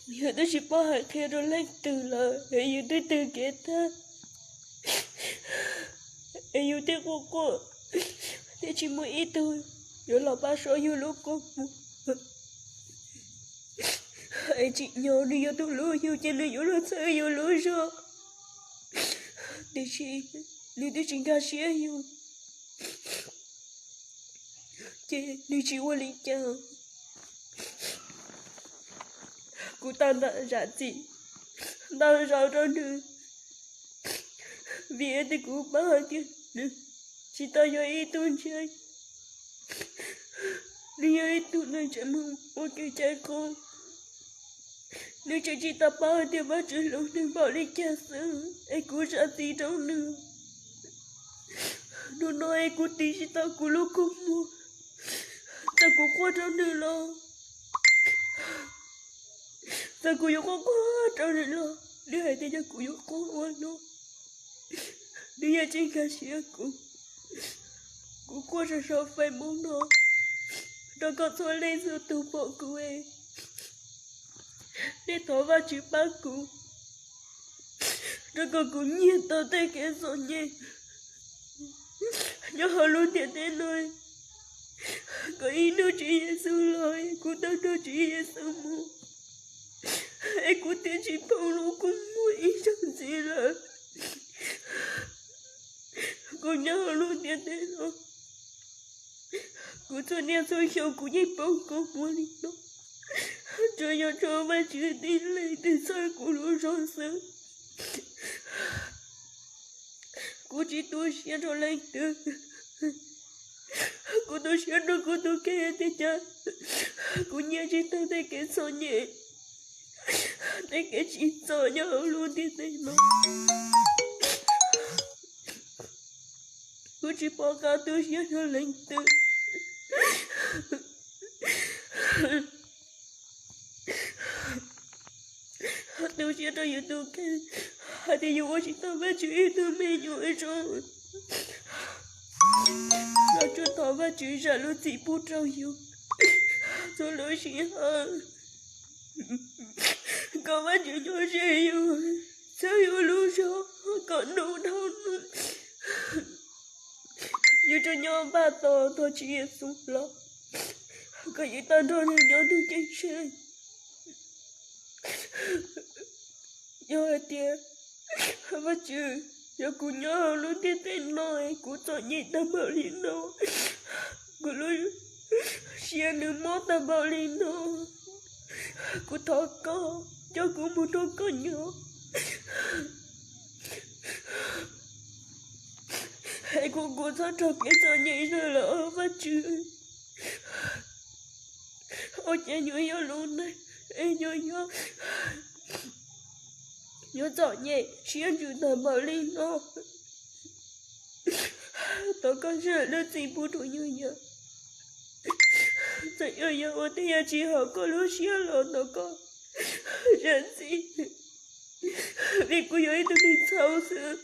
Yus twb tsis paub hais qhia rau leej twg lawm es yus twb tws kev tag, es yus thiaj quaj quaj, thiaj tsis muaj ib tug yuav los pab so yus lub kua muag. Es tsim nyog nws yog tus hlub yus ces nws yuav los txhawb yus lub zog, tiam sis nws twb tsis nkag siab yus, ces nws tsis ua li cas. Kuv tau ntawm zam txim ntau zaus rau nws, vim tias kuv paub hais tias nws tsis tau yog ib tug ntxhais, nws yog ib tug neeg tseem mus ua kev cai qub. Nws tseem tsis tau paub hais tias Vajtswv hlub nws npaum li cas xwb, es kuv zam txim rau nws. Hnub no es kuv tiv tsis tau kuv lub kua muag, txawm kuv quaj rau nws los, txawm kuv yuav quaj quaj rau nws los, nws hais tias yog kuv yuav quaj ua luaj, nws yeej tsis nkag siab kuv. Kuv quaj saum saum Facebook no rau kom txhua leej txhua tus pom kuv, nej thov Vajtswv pab kuv, rau kom kuv nyiag tau tej kev txom nyem nyob hauv lub ntiaj teb no, kom ib hnub Tswv Yexus los kuv tau nrog Tswv Yexus mus, es kuv thiaj tsis poob lub kua muag ib zaug ntxiv lawm. Kuv nyob hauv lub ntiaj teb no, kuv txhua niaj txhua xyoo kuv yeej poob kua muag li no, tsuas yog tshuav Vajtswv tib leeg twg txhawb kuv lub zog xwb. Kuv tsis tu siab rau leej twg, kuv tu siab rau kuv tus kheej tiag tiag. Kuv nyiag tsis tau tej kev txom nyem, tej kev tsim txom nyob hauv lub ntiaj teb no. Kuv tsis pom qab tu siab rau leej twg. Tu siab rau yus tus kheej hais tias yus ua tsis tau Vajtswv ib tug me nyuam zoo. Los tsuas thov Vajtswv zam lub txim pub rau yus txhua lub sij hawm, kom Vajtswv nyob ze yus, txhawb yus lub zog kom hnub dhau hnub yus tsuas nyob npaj tos tos Tswv Yexus los, kom yus tau nrog nws nyob ntuj ceeb tsheej. Yog hais tias Vajtswv, yog kuv nyob hauv lub ntiaj teb no es kuv txom nyem tag npaum li no, kuv lub siab nws mob tag npaum li no, kuv thov koj coj kuv mus nrog koj nyob, es kom kuv txhob raug kev txom nyem lawm los Vajtswv. Ua cas yuav yog lub neej es yuav, yuav txom nyem siab ntsws tag npaum li no. Thov koj zam lub txim pub rau nyuam yaus. Txawm nyuam yaus ua tej yam tsis haum koj lub siab los thov koj zam txim, vim kuv yog ib tug neeg txhaum xwb.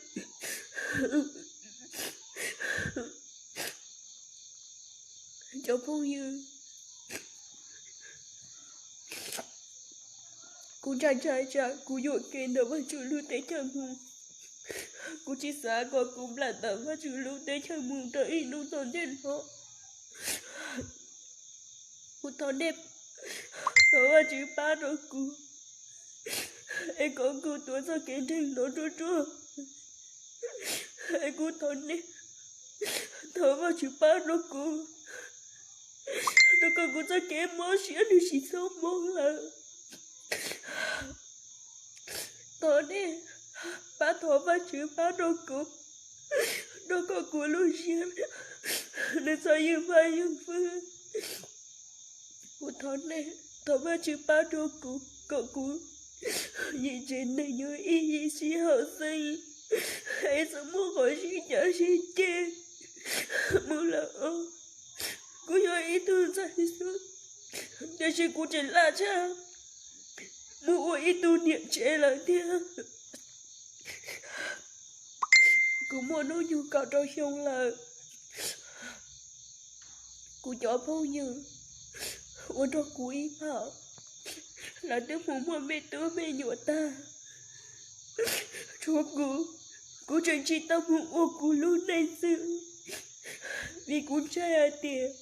Cov phooj ywg, kuv ntshai ntshai tsam kuv yuam kev ntawm Vajtswv lub teb chaws mus. Kuv tsis xav kom kuv nplam tawm Vajtswv lub teb chaws mus rau ib hnub tom ntej no. Kuv thov nej, thov Vajtswv pab rau kuv, es kom kuv tuav txoj kev ntseeg no ruaj ruaj. Es kuv thov nej, thov Vajtswv pab rau kuv, rau kom kuv txoj kev mob siab nws tsis txhob mob lawm. Thov nej pab, thov Vajtswv pab rau kuv, rau kom kuv lub siab nws txhob ywj vaj ywj fwj. Kuv thov nej, thov Vajtswv pab rau kuv kom kuv yim tsev neeg yuav ib yim sij hawm xwb, es txhob muaj qhov sib cav sib ceg mus lawm os. Kuv yog ib tug ntxhais xwb, tiam sis kuv tseem laj tshaj mus ua ib tug niam tsev lawm thiab. Kuv muaj hnub nyoog kaum rau xyoo lawm. Kuv cov phooj ywg uas nrog kuv ib phau, Lawv twb mus muaj me tub me nyuam tag, tshuav kuv, kuv tseem tsis tau mus ua kuv lub neej xwb. Vim kuv ntshai hais tias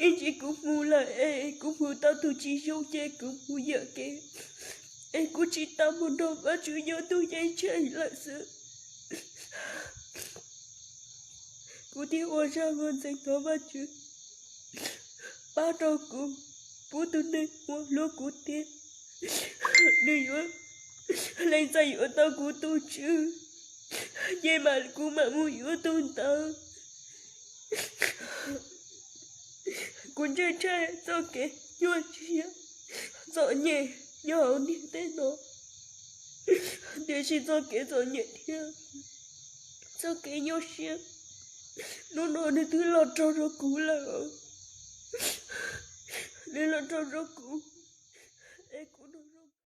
ib ntsis kuv mus lawm es kuv mus tau tus tsis zoo ces kuv mus yuam kev, es kuv tsis tau mus nrog Vajtswv nyob ntuj ceeb tsheej lawm xwb. Kuv thiaj ua zaj ua ntxeev thov Vajtswv pab rau kuv, pub tus neeg uas hlub kuv tiag, nws yuav, lees txais yuav tau kuv tus tswv, ces mas kuv mam mus yuav tus ntawd. Kuv ntshai ntshai txoj kev nyuaj siab, txom nyem nyob hauv ntiaj teb no, tiam sis txoj kev txom nyem thiab txoj kev nyuaj siab hnub no nws twb los raug rau kuv lawm. Nws los raug rau kuv, es kuv